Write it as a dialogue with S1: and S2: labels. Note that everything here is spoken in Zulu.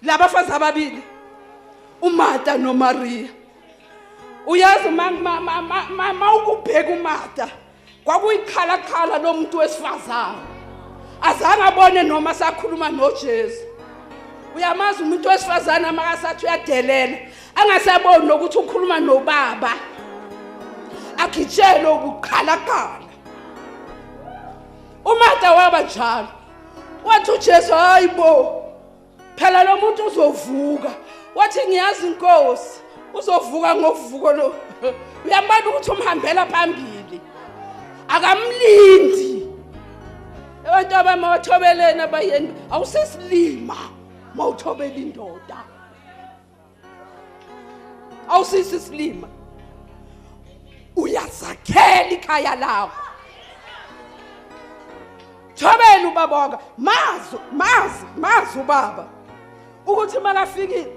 S1: Labafazi ababili, uMartha noMaria. Uyazi ma ukubheka uMartha kwakuyikhalakhala lomuntu wesifazane. Azange abone noma sakhuluma noJesu. Uyamazi umuntu wesifazane makasathi uyadelela, angasaboni nokuthi ukhuluma nobaba. Agitshele ubukhalakhala. uMartha waba njalo. Wathi uJesu, hayibo, phela lo muntu uzovuka. Wathi ngiyazi inkosi, uzovuka ngovuko lo. Uyambona ukuthi umhambela phambili, akamlindi. Abantu abamathobeleni abayeni, awusesilima mawuthobela indoda. Awusisi silima, uyazakhela ikhaya lakho. Thobela ubaba wakho. Mazi mazi mazi ubaba ukuthi makafikile.